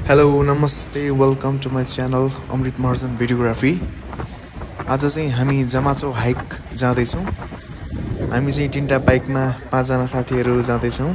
Hello नमस्ते welcome to my channel Amrit Maharjan videography. आज चाहिँ हामी जमाचो हाइक जाँदैछौँ। हामी चाहिँ तीनटा बाइकमा 5 जना साथीहरू जाँदैछौँ।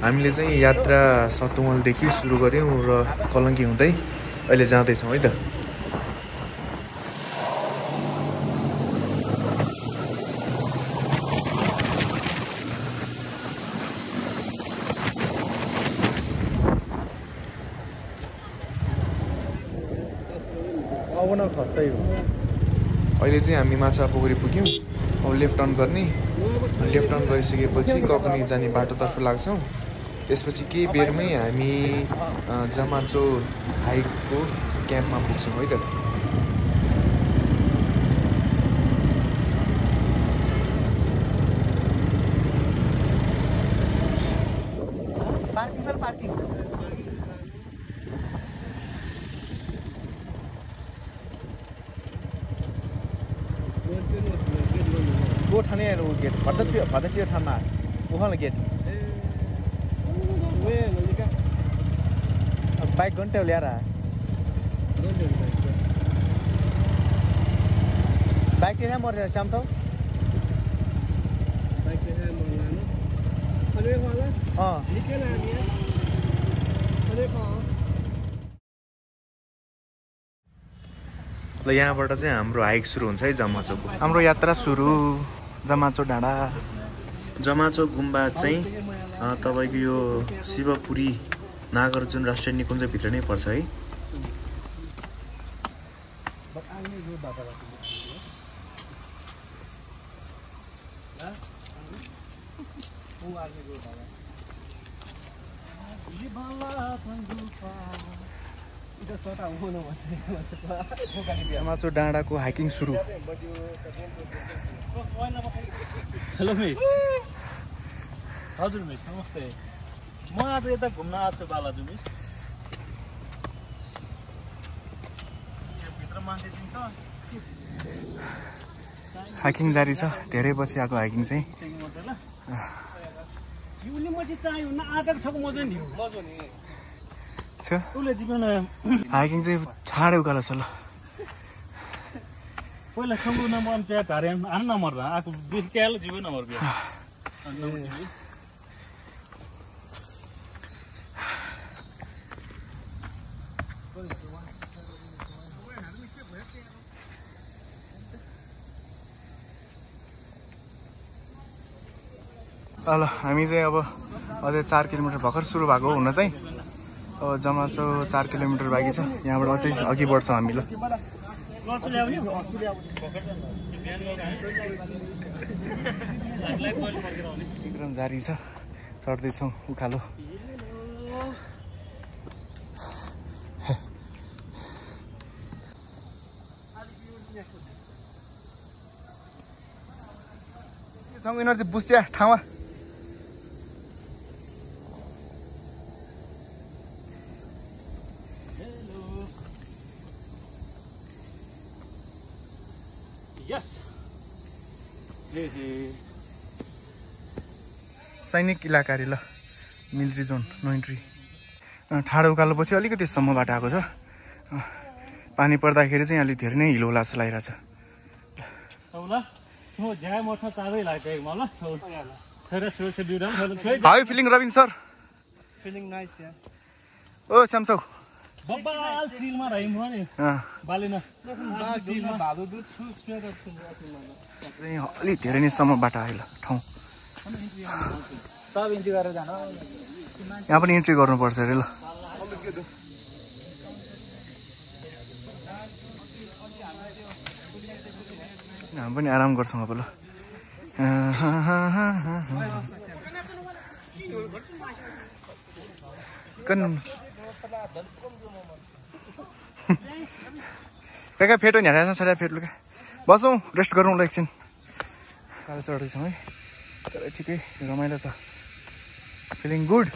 हामीले चाहिँ यात्रा सतुवालदेखि सुरु गर्यौँ र कलङ्की हुँदै अहिले जाँदैछौँ है त। अहिले चाहिँ हामी माछा पोखरी पुग्यौँ। अब लेफ्ट टर्न गर्ने। लेफ्ट टर्न गरिसकेपछि ककनी जाने बाटोतर्फ लाग्छौँ। त्यसपछि केही बेरमै हामी जमाचो हाइकको क्याम्पमा पुग्छौँ है त। ठाने गेट भदचियो ठाउँमा उखाल गेट बाइक घन्टे ल्याएर बाइक त्यहाँ मर्छ श्यामसौ ल यहाँबाट चाहिँ हाम्रो हाइक सुरु हुन्छ है जमाचोको। हाम्रो यात्रा सुरु जमाचो डाँडा। जमाचो गुम्बा चाहिँ तपाईँको यो शिवपुरी नागार्जुन राष्ट्रिय निकुञ्जभित्र नै पर्छ है। जमाचो डाँडाको हाइकिङ सुरु। Hello miss. हजुर मिस नमस्ते। म आज यता घुम्न आएको छु बालाजु मिस। भित्र मान्छे चिन्छ। हाइकिङ जारी छ। धेरै पछि आएको हाइकिङ चाहिँ। जिउले म चाहिँ चाहियो न आधार ठोक मजा नि मजा नि छ। उले जीवन हाइकिङ चाहिँ छाडे उकालो छ ल। पहिला सँगो नमर त्यहाँ धारे आन नमर आको बेसी त्याल जीवन नमर बिया ल हामी चाहिँ अब अझै 4 किलोमिटर भर्खर सुरु भएको हुन चाहिँ। अब जमाचो 4 किलोमिटर बाँकी छ। यहाँबाट अझै अघि बढ्छौँ हामी ल। एकदम जारी छ। चढ्दैछौँ उकालो। यिनीहरू चाहिँ बुस्या ठाउँमा सैनिक इलाका रे ल। Military zone no entry. ठाडो उकालो पछि अलिकति सम्म बाटो आएको छ। पानी पर्दाखेरि चाहिँ अलिक धेरै नै हिलो लास लागिरहेछ। How you feeling Rabin sir? Feeling nice, yeah. ओ स्यामसौ बब्बाल चिलमा रहिम हो नि बालिन चिलमा भालो दुध छु स्वेटर अलि धेरै नै सम्म बाटो आयो ल ठाउँ। सब इन्ट्री गरेर जानु। यहाँ पनि इन्ट्री गर्नुपर्छ अरे ल। हामी पनि आराम गर्छौँ अब ल। क्या फेटो नि हालेर सारा फेट लुका बसौँ रेस्ट गरौँ ल एकछिन। कालो चढ्दैछौँ है तर ठिकै रमाइलो छ। Feeling good.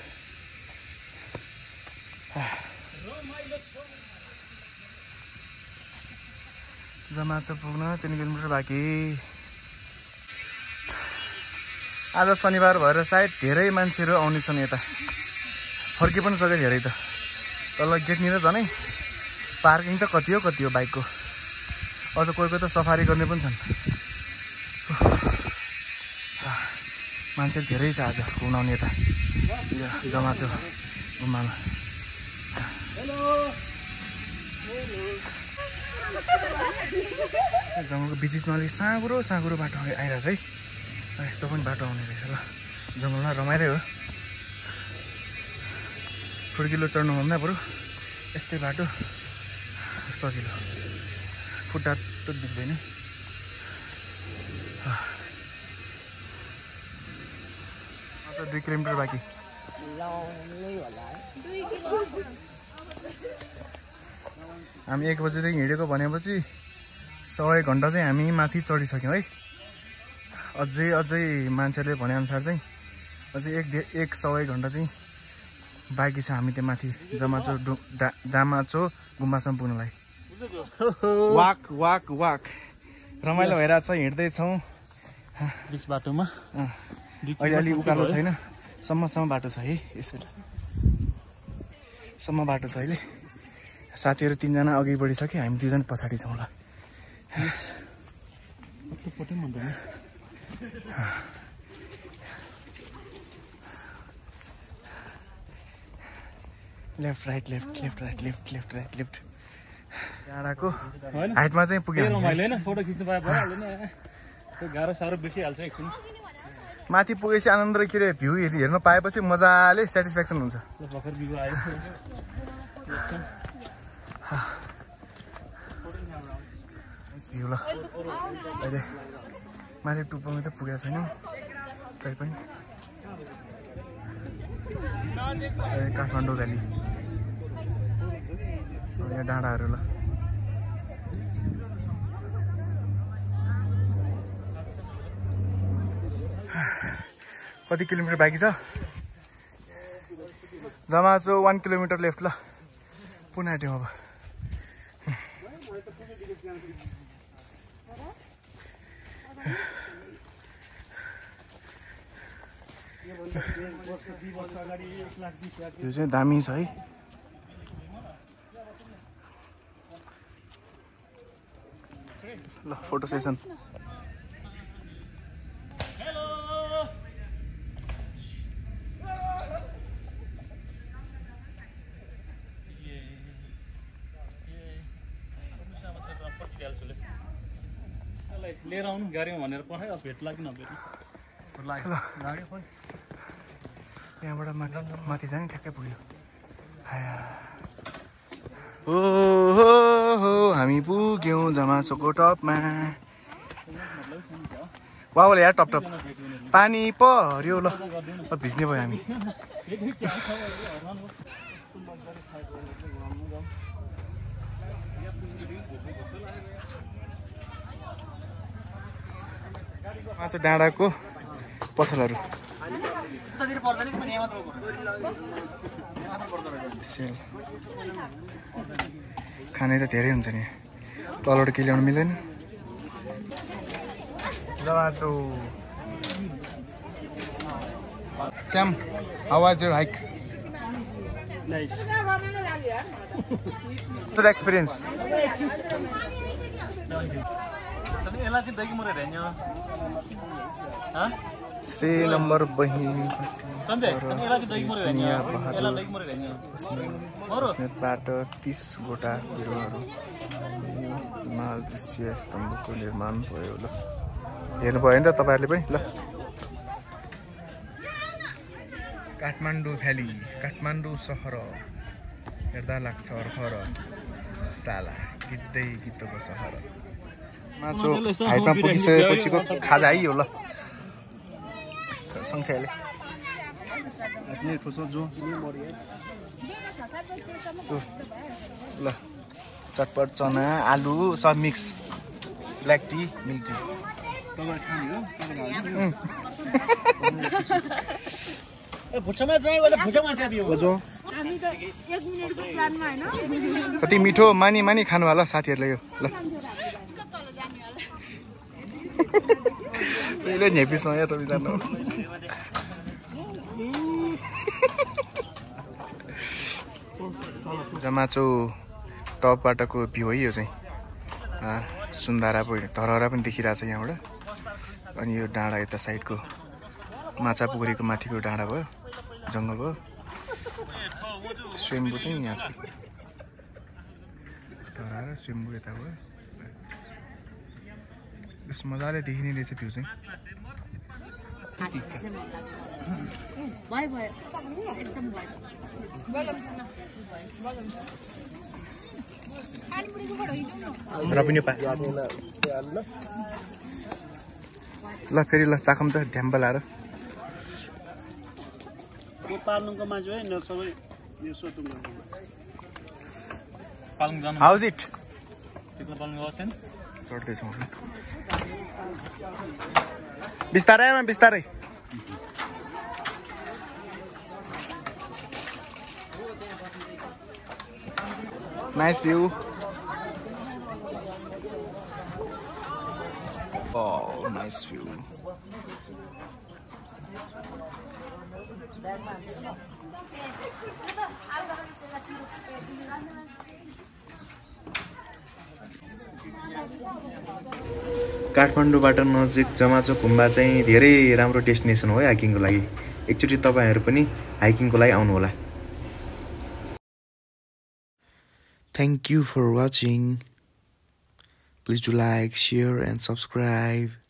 जमाचो पुग्न 3 किलोमिटर बाँकी। आज शनिबार भएर सायद धेरै मान्छेहरू आउने छन् यता। फर्के पनि सके धेरै त। तल गेटनिर झनै पार्किङ त कति हो बाइकको अझ कोही त सफारी गर्ने पनि छन् मान्छे धेरै छ आज घुमाउने यता जमाचो गुम्बामा जङ्गलको बिचमा अलिक साँगुरो बाटो आइरहेछ है यस्तो पनि बाटो आउने रहेछ ल जङ्गलमा रमाइलो हो फुर्किलो चढ्नुभन्दा बरु यस्तै बाटो सजिलो खुट्टा त दुख्दैन अझ 2 किलोमिटर बाँकी हामी 1 बजेदेखि हिँडेको भनेपछि 1.5 घन्टा चाहिँ हामी माथि चढिसक्यौँ है अझै मान्छेले भनेअनुसार चाहिँ अझै 1.5 घन्टा चाहिँ बाँकी छ हामी त्यो माथि जामाचो गुम्बासम्म पुग्नलाई वाक रमाइलो भइरहेछ हिँड्दैछौँ बिच बाटोमा अहिले अलि उकालो छैन सम्मसम्म बाटो छ है यसरी सम्म बाटो छ अहिले साथीहरू 3 जना अघि बढिसके हामी 2 जना पछाडि छौँ ल लेफ्ट राइट डाँडाको हाइटमा चाहिँ पुग्यो रमाइलो हैन फोटो खिच्नु पाए भइहाल्यो नि त्यो गाह्रो साह्रो बिर्सिहाल्छ एकछिन माथि पुगेपछि आनन्द र के रे भ्यू हेर्न पाएपछि मजाले सेटिस्फ्याक्सन हुन्छ भर्खर बिउ आयो भ्यू ल अहिले माथि टुप्पोमा त पुगेको छैनौँ तै पनि काठमाडौँ भ्याली यहाँ डाँडाहरू ल कति किलोमिटर बाँकी छ जमाचो 1 किलोमिटर लेफ्ट ल पुनः आँट्यौँ अब यो चाहिँ दामी छ है ल फोटो सेसन लिएर आउनु गाडीमा भनेर पठायो भेट्ला कि नभेट्ला यहाँबाट माथि जाने ठ्याक्कै पुग्यो हो हामी पुग्यौँ जमाचोको टपमा वाउले यार टप पानी पर्यो ल भिज्ने भयो हामी माछा डाँडाको पसलहरू खाने त धेरै हुन्छ नि तलबाट के ल्याउनु मिल्दैन जमाचो Sam, how was your hike? Nice. What's the experience? Stay number बाट 30 गोटा बिरुवाहरू हिमाल दृश्य स्तम्भको निर्माण भयो ल हेर्नु भयो नि त तपाईहरुले पनि ल काठमाडौँ भ्याली काठमाडौँ सहर हेर्दा लाग्छ अर्खर साला गीतै गीतको सहर माचो हाइटमा पुगिसकेपछिको खाजा है हो ल सँगसँगै अस्ने फोसो जो ल चटपट चना आलु सब mix black tea milk tea तपाईं खाने हो भुच्चामा ड्राई वाला भुच्चामा चाहिँ बियो बजो हामी त 1 मिनेटको प्लानमा हैन कति मिठो मानी खानु होला साथीहरुले यो ल पहिले नेपिसँग या तपाईँ जानु जमाचो टपबाटको भ्यू है यो चाहिँ सुन्दारा पनि धरहरा पनि देखिरहेछ यहाँबाट अनि यो डाँडा यता साइडको माछा पोखरीको माथिको डाँडा भयो जङ्गल भयो स्वयम्भू चाहिँ यहाँ छ धरहरा स्वयम्भू यता भयो यस मजाले देखिने रहेछ भ्यू चाहिँ र पनि ल फेरि ल चाखम त ढ्याम्बा लाएर पाल्नुको मान्छे है न सबै यो सोतुङ पाल्नु जानु हाउज इट त्यो पाल्नु गएको छैन चढ्दैछौँ बिस्तारैमा बिस्तारै nice view Oh, nice view. काठमाडौँबाट नजिक जमाचो गुम्बा चाहिँ धेरै राम्रो डेस्टिनेसन हो है हाइकिङको लागि एकचोटि तपाईहरु पनि हाइकिङको लागि आउनु होला Thank you for watching. Please do like, share and subscribe.